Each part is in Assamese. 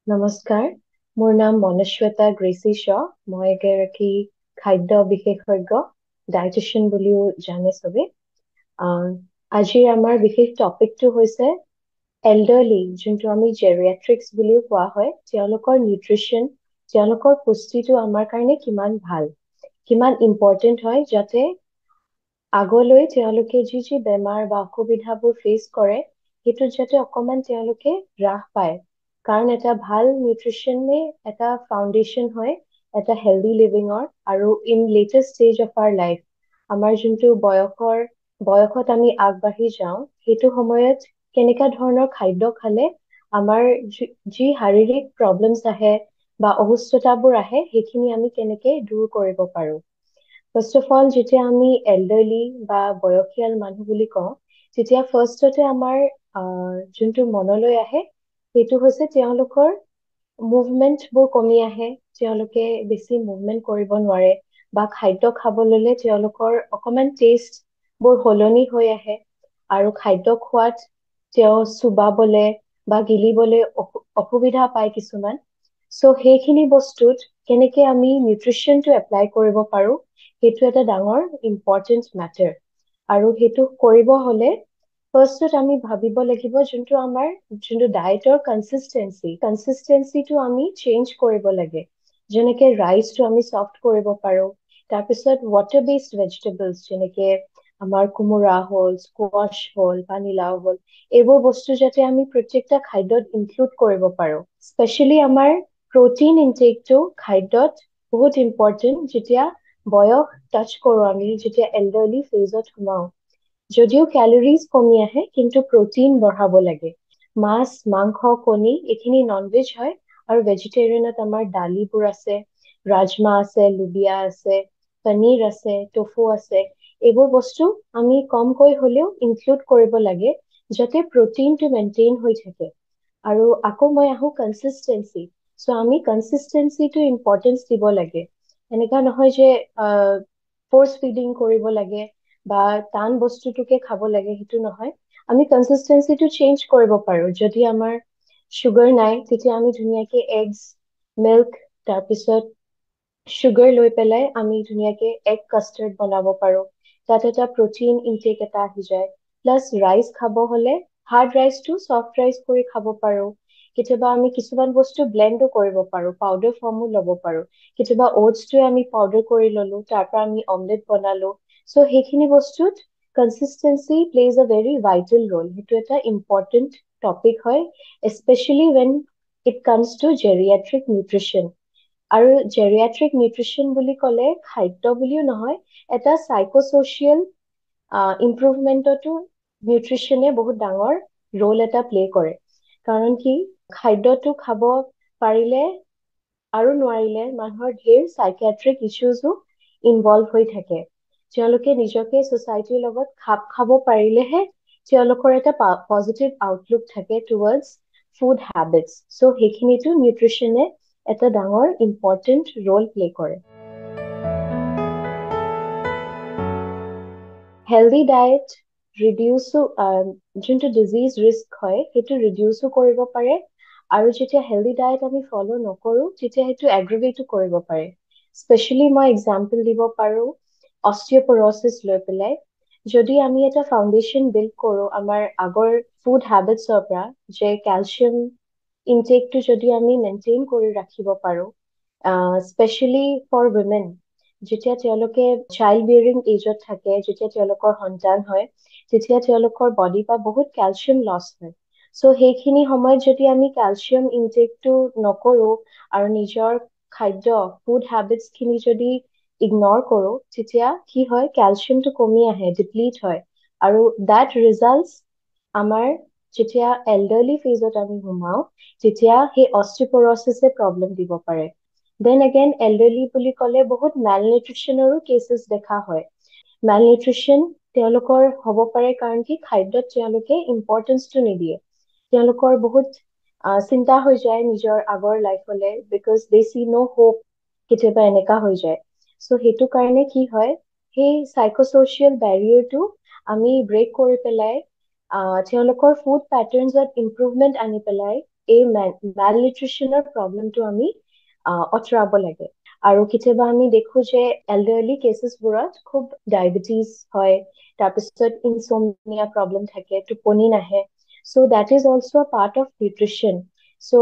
নমস্কাৰ, মোৰ নাম মনস্বেতা গ্ৰেচি শ্ব। মই এগৰাকী খাদ্য বিশেষজ্ঞ, ডায়েটিচিয়ান বুলিও জানে চবে। আজিৰ আমাৰ বিশেষ টপিকটো হৈছে এল্ডাৰলি, যোনটো আমি জেৰিয়াট্ৰিক্স বুলিও কোৱা হয়, তেওঁলোকৰ নিউট্ৰিচন, তেওঁলোকৰ পুষ্টিটো আমাৰ কাৰণে কিমান ভাল, কিমান ইম্পৰ্টেণ্ট হয়, যাতে আগলৈ তেওঁলোকে যি যি বেমাৰ বা অসুবিধাবোৰ ফেচ কৰে সেইটোত যাতে অকণমান তেওঁলোকে হ্ৰাস পায়। কাৰণ এটা ভাল নিউট্ৰিচনে এটা ফাউণ্ডেশ্যন হয় এটা হেল্ডি লিভিঙৰ, আৰু in latest stage of our life, আমাৰ যোনটো বয়সত আমি আগবাঢ়ি যাওঁ, সেইটো সময়ত কেনেকুৱা ধৰণৰ খাদ্য খালে আমাৰ যি শাৰীৰিক প্ৰব্লেমছ আহে বা অসুস্থতাবোৰ আহে, সেইখিনি আমি কেনেকে দূৰ কৰিব পাৰো। ফাৰ্ষ্ট অফ অল, যেতিয়া আমি এল্ডাৰলি বা বয়সীয়াল মানুহ বুলি কওঁ, তেতিয়া ফাৰ্ষ্টতে আমাৰ যোনটো মনলৈ আহে সেইটো হৈছে তেওঁলোকৰ মুভমেণ্টবোৰ কমি আহে, তেওঁলোকে বেছি মুভমেণ্ট কৰিব নোৱাৰে বা খাদ্য খাব ল'লে তেওঁলোকৰ অকণমান টেষ্টবোৰ সলনি হৈ আহে, আৰু খাদ্য খোৱাত তেওঁ চুবাবলে বা গিলিবলে অসুবিধা পায় কিছুমান। চ' সেইখিনি বস্তুত কেনেকে আমি নিউট্ৰিচনটো এপ্লাই কৰিব পাৰো, সেইটো এটা ডাঙৰ ইম্পৰ্টেণ্ট মেটাৰ। আৰু সেইটো কৰিব হ'লে ফাৰ্ষ্টত আমি ভাবিব লাগিব যোনটো আমাৰ যোনটো ডায়েটৰ কনচিষ্টেঞ্চি, কনচিষ্টেঞ্চিটো আমি চেঞ্জ কৰিব লাগে। যেনেকে ৰাইচটো আমি চফ্ট কৰিব পাৰো, তাৰপিছত ৱাটাৰ বেছড ভেজিটেবলছ যেনেকে আমাৰ কোমোৰা হ'ল, স্কোৱাছ হ'ল, পানীলাও হ'ল, এইবোৰ বস্তু যাতে আমি প্ৰত্যেকটা খাদ্যত ইনক্লুড কৰিব পাৰো। স্পেচিয়েলি আমাৰ প্ৰটিন ইনটেকটো খাদ্যত বহুত ইম্পৰ্টেণ্ট। যেতিয়া বয়স টাচ কৰো আমি, যেতিয়া এল্ডাৰলি ফেজত সোমাওঁ, যদিও কেলৰিজ কমি আহে কিন্তু প্ৰটিন বঢ়াব লাগে। মাছ, মাংস, কণী এইখিনি নন ভেজ হয়, আৰু ভেজিটেৰিয়ানত আমাৰ দালিবোৰ আছে, ৰাজমা আছে, লুবিয়া আছে, পনীৰ আছে, টফু আছে, এইবোৰ বস্তু আমি কমকৈ হলেও ইনক্লুড কৰিব লাগে যাতে প্ৰটিনটো মেইনটেইন হৈ থাকে। আৰু আকৌ মই আহো কনচিষ্টেঞ্চি। চ' আমি কনচিষ্টেঞ্চিটো ইম্পৰ্টেঞ্চ দিব লাগে। এনেকুৱা নহয় যে ফ'ৰ্চ ফিডিং কৰিব লাগে বা টান বস্তুটোকে খাব লাগে, সেইটো নহয়। আমি কনচিষ্টেঞ্চিটো চেঞ্জ কৰিব পাৰো। যদি আমাৰ চুগাৰ নাই, তেতিয়া আমি ধুনীয়াকে এগছ, মিল্ক, তাৰপিছত চুগাৰ লৈ পেলাই আমি ধুনীয়াকে এগ কাষ্টাৰ্ড বনাব পাৰো। তাত এটা প্ৰটিন ইনটেক এটা আহি যায়। প্লাছ ৰাইচ খাব হলে হাৰ্ড ৰাইচটো চফ্ট ৰাইচ কৰি খাব পাৰো। কেতিয়াবা আমি কিছুমান বস্তু ব্লেণ্ডো কৰিব পাৰো, পাউডাৰ ফৰ্মো ল'ব পাৰো। কেতিয়াবা অ'টছটোৱে আমি পাউডাৰ কৰি ললো, তাৰ পৰা আমি অমলেট বনালো। চ' সেইখিনি বস্তুত consistency plays a very vital role. সেইটো এটা ইম্পৰ্টেণ্ট টপিক হয়, especially when it comes to geriatric nutrition. আৰু জেৰিয়াট্ৰিক নিউট্ৰিচন বুলি ক'লে খাদ্য বুলিও নহয়, এটা চাইক'ছ'চিয়েল ইম্প্ৰুভমেণ্টতো নিউট্ৰিচনে বহুত ডাঙৰ ৰোল এটা প্লে কৰে। কাৰণ কি, খাদ্যটো খাব পাৰিলে আৰু নোৱাৰিলে মানুহৰ ঢেৰ চাইকিয়াট্ৰিক ইছ্যুজো ইনভলভ হৈ থাকে। তেওঁলোকে নিজকে ছ'চাইটিৰ লগত খাপ খাব পাৰিলেহে তেওঁলোকৰ এটা পজিটিভ আউটলুক থাকে টুৱাৰ্ডছ ফুড হেবিটছ। চ' সেইখিনিতো নিউট্ৰিচনে এটা ডাঙৰ ইম্পৰ্টেণ্ট ৰোল প্লে কৰে। হেল্ডি ডায়েট ৰিডিউচো, যোনটো ডিজিজ ৰিস্ক হয় সেইটো ৰিডিউচো কৰিব পাৰে, আৰু যেতিয়া হেল্ডি ডায়েট আমি ফ'ল' নকৰো তেতিয়া সেইটো এগ্ৰিভেটো কৰিব পাৰে। স্পেচিয়েলি মই এক্সাম্পল দিব পাৰো অষ্টিঅ'পৰচিছ লৈ পেলাই। যদি আমি এটা ফাউণ্ডেশ্যন বিল্ড কৰো আমাৰ আগৰ ফুড হেবিটছৰ পৰা, যে কেলছিয়াম ইনটেকটো যদি আমি মেইনটেইন কৰি ৰাখিব পাৰো, স্পেচিয়েলি ফৰ উইমেন, যেতিয়া তেওঁলোকে চাইল্ড বিয়েৰিং এজত থাকে, যেতিয়া তেওঁলোকৰ সন্তান হয়, তেতিয়া তেওঁলোকৰ বডিৰ পৰা বহুত কেলছিয়াম লছ হয়। চ' সেইখিনি সময়ত যদি আমি কেলছিয়াম ইনটেকটো নকৰো আৰু নিজৰ খাদ্য ফুড হেবিটছ খিনি যদি ইগনৰ কৰো, তেতিয়া কি হয়, কেলছিয়ামটো কমি আহে, ডিপ্লিট হয়, আৰু that results আমাৰ যেতিয়া এল্ডাৰলি ফেজত আমি সোমাও, তেতিয়া সেই অষ্টিঅ'পৰচিছে প্ৰব্লেম দিব পাৰে। Then again elderly বুলি ক'লে বহুত মেলনিউট্ৰিচনৰো কেচেছ দেখা হয়। মেলনিউট্ৰিচন তেওঁলোকৰ হ'ব পাৰে কাৰণ কি, খাদ্যত তেওঁলোকে ইম্পৰ্টেঞ্চটো নিদিয়ে। তেওঁলোকৰ বহুত চিন্তা হৈ যায় নিজৰ আগৰ লাইফলে, because they see no hope, কেতিয়াবা এনেকা হৈ যায়। চ' সেইটো কাৰণে কি হয়, সেই চাইক'ছ'চিয়েল বেৰিয়াৰটো আমি ব্ৰেক কৰি পেলাই তেওঁলোকৰ ফুড পেটাৰ্ণছত ইম্প্ৰুভমেণ্ট আনি পেলাই এই মেলনিউট্ৰিচনৰ প্ৰব্লেমটো আমি আঁতৰাব লাগে। আৰু কেতিয়াবা আমি দেখো যে এল্ডাৰলি কেচেছবোৰত খুব ডায়েবেটিছ হয়, তাৰপিছত ইনচমনিয়া প্ৰব্লেম থাকে, টোপনি নাহে। So that is also part of nutrition. So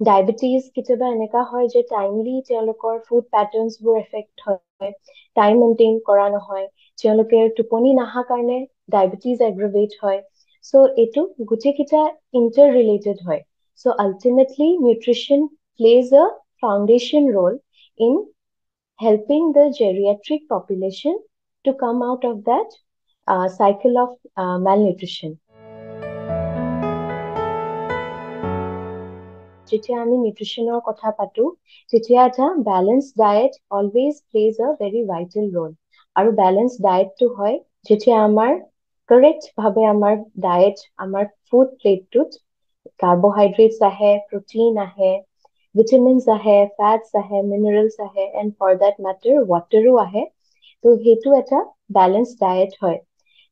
diabetes কেতিয়াবা এনেকা হয় যে টাইমলি তেওঁলোকৰ ফুড পেটাৰ্ণছবোৰ এফেক্ট হয়, টাইম মেইনটেইন কৰা নহয়, তেওঁলোকে টোপনি নাহা কাৰণে ডায়েবেটিছ এগ্ৰাভেট হয়। চ' এইটো গোটেইকেইটা ইণ্টাৰ ৰিলেটেড হয়। So ultimately nutrition plays a foundation role in helping the geriatric population to come out of that cycle of malnutrition. যেতিয়া আমি নিউট্ৰিচনৰ কথা পাতো, তেতিয়া এটা balance diet always plays a very vital role. আৰু বেলেঞ্চ ডায়েটটো হয় যেতিয়া আমাৰ কাৰেক্ট ভাৱে আমাৰ ডায়েট, আমাৰ ফুড প্লেটটোত কাৰ্বহাইড্ৰেটছ আহে, প্ৰটিন আহে, ভিটামিনছ আহে, ফেটছ আহে, মিনাৰেলছ আহে, এণ্ড ফৰ that matter ৱাটাৰো আহে। ত' সেইটো এটা বেলেঞ্চ ডায়েট হয়।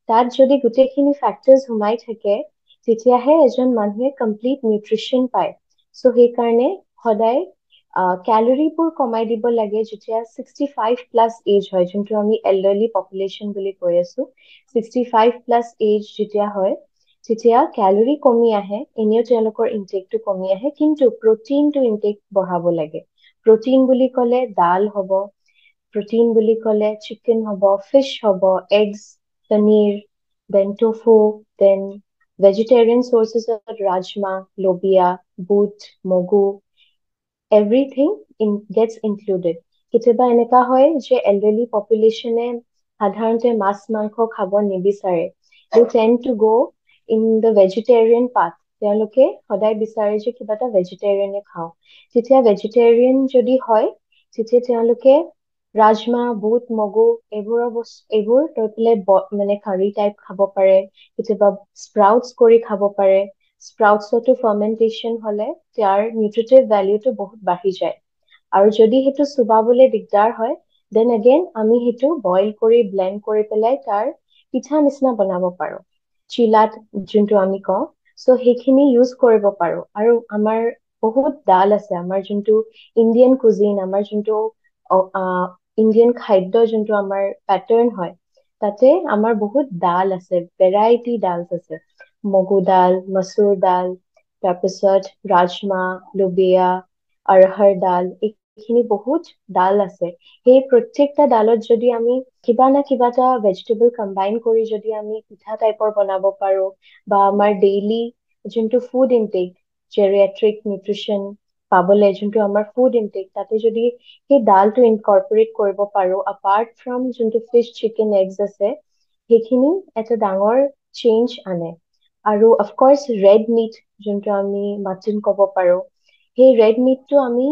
তাত যদি গোটেইখিনি ফেক্টৰ্ছ সোমাই থাকে, তেতিয়াহে এজন মানুহে কমপ্লিট নিউট্ৰিচন পায়। চ' সেইকাৰণে সদায় কেলৰিবোৰ কমাই দিব লাগে। যেতিয়া 65+ এজ হয়, যোনটো আমি এল্ডাৰলি পপুলেশ্যন বুলি কৈ আছো, 65+ এজ যেতিয়া হয়, তেতিয়া কেলৰি কমি আহে, এনেও তেওঁলোকৰ ইনটেকটো কমি আহে, কিন্তু প্ৰটিনটো ইনটেক বঢ়াব লাগে। প্ৰটিন বুলি ক'লে ডাল হ'ব, প্ৰটিন বুলি ক'লে চিকেন হ'ব, ফিছ হ'ব, eggs, paneer, then tofu, then vegetarian চ'ৰ্চেছত rajma, Lobia, বুট, মগু, এভৰিথিং ইন গেটছ ইনক্লুডেড। কেতিয়াবা এনেকুৱা হয় যে এল্ডাৰলি পপুলেশ্যনে সাধাৰণতে মাছ মাংস খাব নিবিচাৰে। They tend to go in the vegetarian path. তেওঁলোকে সদায় বিচাৰে যে কিবা এটা ভেজিটেৰিয়ানে খাওঁ। তেতিয়া ভেজিটেৰিয়ান যদি হয়, তেতিয়া তেওঁলোকে ৰাজমা, বুট, মগু এইবোৰৰ বস্তু, এইবোৰ লৈ পেলাই মানে কাৰী টাইপ খাব পাৰে, কেতিয়াবা স্প্ৰাউটছ কৰি খাব পাৰে। স্প্ৰাউটছতো ফাৰ্মেণ্টেশ্যন হলে তাৰ নিউট্ৰিটিভ ভেলিউটো বহুত বাঢ়ি যায়। আৰু যদি সেইটো চুবাবলৈ দিগদাৰ হয়, then again আমি সেইটো বইল কৰি ব্লেণ্ড কৰি পেলাই তাৰ পিঠা নিচিনা বনাব পাৰো, চিলাত যোনটো আমি কওঁ। চ' সেইখিনি ইউজ কৰিব পাৰো। আৰু আমাৰ বহুত ডাল আছে, আমাৰ যোনটো ইণ্ডিয়ান কুজিন, আমাৰ যোনটো ইণ্ডিয়ান খাদ্য, যোনটো আমাৰ পেটাৰ্ণ হয়, তাতে আমাৰ বহুত ডাল আছে, ভেৰাইটি ডালছ আছে। মগু ডাল, মচুৰ ডাল, তাৰপিছত ৰাজমা, লুবিয়া, অৰহৰ ডাল, এইখিনি বহুত ডাল আছে। সেই প্ৰত্যেকটা ডালত যদি আমি কিবা না কিবা এটা ভেজিটেবল কম্বাইন কৰি যদি আমি পিঠা টাইপৰ বনাব পাৰো, বা আমাৰ ডেইলি যোনটো ফুড ইনটেক, জেৰিয়াট্ৰিক নিউট্ৰিচন পাবলৈ যোনটো আমাৰ ফুড ইনটেক, তাতে যদি সেই ডালটো ইনকৰ্পৰেট কৰিব পাৰো, এপাৰ্ট ফ্ৰম যোনটো ফিছ, চিকেন, এগছ আছে, সেইখিনি এটা ডাঙৰ চেঞ্জ আনে। আৰু অফক'ৰ্চ ৰেড মিট, যোনটো আমি মাটন ক'ব পাৰো, সেই ৰেড মিটটো আমি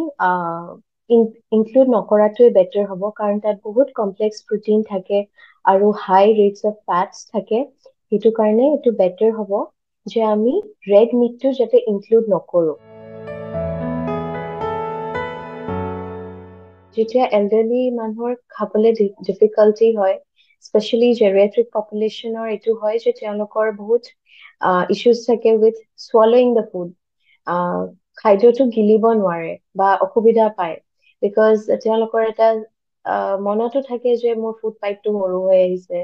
ইনক্লুড নকৰাটোৱে বেটাৰ হ'ব, কাৰণ তাত বহুত কমপ্লেক্স প্ৰটিন থাকে আৰু হাই ৰেটছ অফ ফেটছ থাকে। সেইটো কাৰণে এইটো বেটাৰ হ'ব যে আমি ৰেড মিটটো যাতে ইনক্লুড নকৰো। যেতিয়া এল্ডাৰলি মানুহৰ খাবলৈ ডিফিকাল্টি হয়, স্পেচিয়েলি জেৰিয়াট্ৰিক পপুলেশ্যনৰ, এইটো হয় যে তেওঁলোকৰ বহুত ইছ্যুজ থাকে উইথ চুৱালয়িং the food. খাদ্যটো গিলিব নোৱাৰে বা অসুবিধা পায়, because তেওঁলোকৰ এটা মনতো থাকে যে মোৰ ফুড পাইপটো সৰু হৈ আহিছে,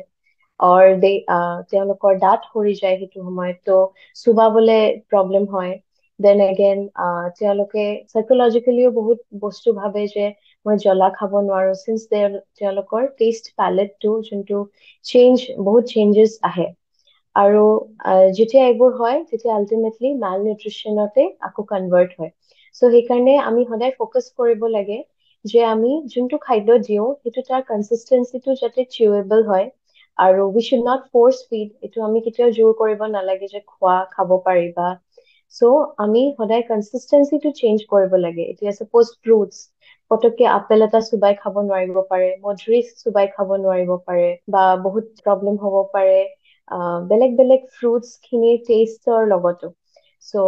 অৰ দে তেওঁলোকৰ দাঁত সৰি যায় সেইটো সময়ত, ত' চুবাবলে প্ৰব্লেম হয়। Then again তেওঁলোকে চাইকলজিকেলিও বহুত বস্তু ভাবে যে মই জ্বলা খাব নোৱাৰো, চিন্স তেওঁলোকৰ টেষ্ট পেলেটটো যোনটো চেঞ্জ, বহুত চেঞ্জেছ আহে। আৰু যেতিয়া এইবোৰ হয়, তেতিয়া আল্টিমেটলি মাল নিউট্ৰিচনতে আকৌ কনভাৰ্ট হয়। চ' সেইকাৰণে আমি সদায় ফ'কাছ কৰিব লাগে যে আমি যোনটো খাদ্য দিওঁ, সেইটো তাৰ কনচিষ্টেঞ্চিটো যাতে চিউৱেবল হয়। আৰু we should not force feed. এইটো আমি কেতিয়াও জোৰ কৰিব নালাগে যে খোৱা, খাব পাৰিবা। চ' আমি সদায় কনচিষ্টেঞ্চিটো চেঞ্জ কৰিব লাগে। এতিয়া চাপ'জ ফ্ৰুটছ, পটককে আপেল এটা চুবাই খাব নোৱাৰিব পাৰে, মধুৰি চুবাই খাব নোৱাৰিব পাৰে, বা বহুত প্ৰব্লেম হ'ব পাৰে বেলেগ বেলেগ ফ্ৰুটছ খিনিৰ টেষ্টৰ লগতো। চ'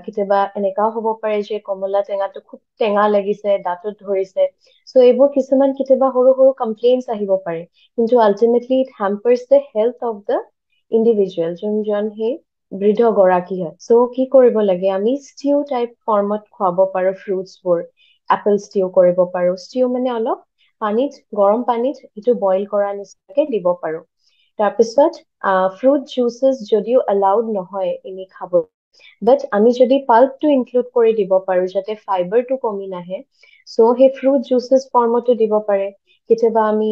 কেতিয়াবা এনেকাও হ'ব পাৰে যে কমলা টেঙাটো খুব টেঙা লাগিছে, দাঁতত ধৰিছে। চ' এইবোৰ কিছুমান কেতিয়াবা সৰু সৰু কমপ্লেইনছ আহিব পাৰে, কিন্তু ultimately it hampers the health of the individual, যোনজন সেই বৃদ্ধ গৰাকী হয়, চ' কি কৰিব লাগে, আমি ষ্টিউ টাইপ ফৰ্মত খুৱাব পাৰো ফ্ৰুটছবোৰ। এপল ষ্টিউ কৰিব পাৰো। ষ্টিউ মানে অলপ পানীত, গৰম পানীত সেইটো বইল কৰা নিচিনাকে দিব পাৰো। তাৰপিছত ফ্ৰুট জুচেছ যদিও এলাউড নহয় এনেই খাব, বাট আমি যদি পাল্পটো ইনক্লুড কৰি দিব পাৰো যাতে ফাইবাৰটো কমি নাহে, চ' সেই ফ্ৰুট জুচেছ ফৰ্মতো দিব পাৰে। কেতিয়াবা আমি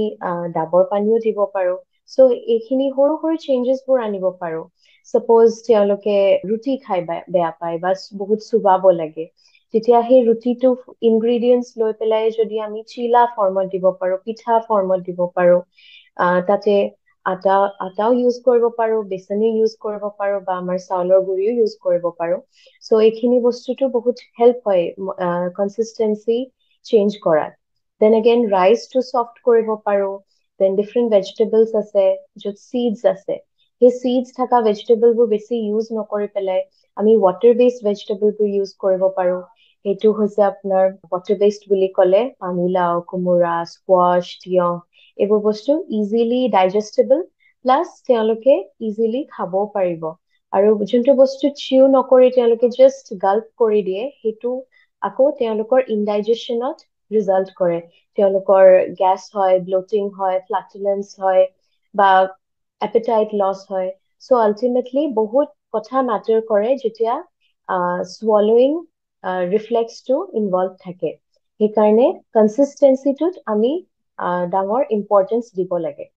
ডাবৰ পানীও দিব পাৰো। চ' এইখিনি সৰু সৰু চেঞ্জেছবোৰ আনিব পাৰো। চাপ'জ তেওঁলোকে ৰুটি খাই বেয়া পায় বা বহুত চুবাব লাগে, তেতিয়া সেই ৰুটিটো ইনগ্ৰিডিয়েণ্টছ লৈ পেলাই যদি আমি চিলা ফৰ্মত দিব পাৰো, পিঠা ফৰ্মত দিব পাৰো, তাতে আটাও ইউজ কৰিব পাৰো, বেচনো ইউজ কৰিব পাৰো বা আমাৰ চাউলৰ গুৰিও ইউজ কৰিব পাৰো। চ' এইখিনি বস্তুটো বহুত হেল্প হয় কনচিষ্টেঞ্চি চেঞ্জ কৰাত। Then again ৰাইচটো চফ্ট কৰিব পাৰো। Then different vegetables আছে য'ত চিডছ আছে, সেই চিডছ থকা ভেজিটেবলবোৰ বেছি ইউজ নকৰি পেলাই আমি ৱাটাৰ বেছড ভেজিটেবলবোৰ ইউজ কৰিব পাৰো। সেইটো হৈছে আপোনাৰ ৱাটাৰ বেছড বুলি ক'লে পানীলাও, কোমোৰা, স্কোৱাছ, তিয়হ, এইবোৰ বস্তু ইজিলি ডাইজেষ্টেবল, প্লাছ তেওঁলোকে ইজিলি খাবও পাৰিব। আৰু যোনটো বস্তু চিউ নকৰি তেওঁলোকে জাষ্ট গাল্প কৰি দিয়ে, সেইটো আকৌ তেওঁলোকৰ ইনডাইজেশ্যনত ৰিজাল্ট কৰে। তেওঁলোকৰ গেছ হয়, ব্লটিং হয়, ফ্লাটুলেঞ্চ হয় বা এপেটাইট লছ হয়। চ' আল্টিমেটলি বহুত কথা মেটাৰ কৰে যেতিয়া swallowing ৰিফ্লেক্সটো ইনভলভ থাকে। সেইকাৰণে কনচিষ্টেঞ্চিটোত আমি ডাঙৰ ইম্পৰ্টেঞ্চ দিব লাগে।